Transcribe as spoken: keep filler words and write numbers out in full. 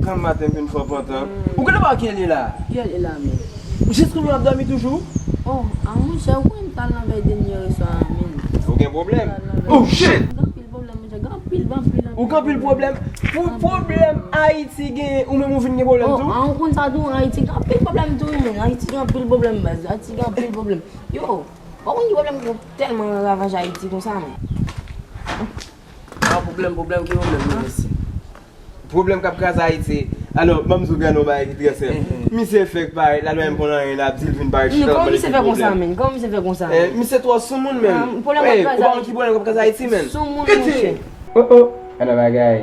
Nan maten m vin fò pantan. Ou konnen pa kiyè li la? Kiyè li la, men? Jis kounye w ap dòmi toujou? Oh, a monchè, ou konn m t al nan vèy dènye reswa a, men. Ou gen pwoblèm? Oh shit! Gen anpil pwoblèm, monchè, gen anpil, anpil, anpil. Ou gen anpil pwoblèm? Pou pwoblèm Ayiti genyen, ou menm ou vin gen pwoblèm tou? Oh, a ou konn sa tou, Ayiti gen anpil pwoblèm tou, men. Ayiti gen anpil pwoblèm, baz. Ayiti gen anpil pwoblèm. Yo, ou konn ki pwoblèm ki tèlman ravaje Ayiti konsa, men? Ah, pwoblèm, pwoblèm, ki pwoblèm, men, mesye? Pwoblèm k ap kraze Ayiti. Alò, ban m di w gade yon bagay ki trè senp. Misye fèk parèt la, l pa menm konn anyen, l ap di l vin parèt chita, l ap mande ki pwoblèm. Kòman misye fè konsa, men? Kòman misye fè konsa, men? Eh, misye twò soumoun, menm. Ah, pwoblèm k ap kraze Ayiti. Ou pa konn ki pwoblèm k ap kraze Ayiti, menm? Soumoun, monchè. Oh, oh, gade bagay.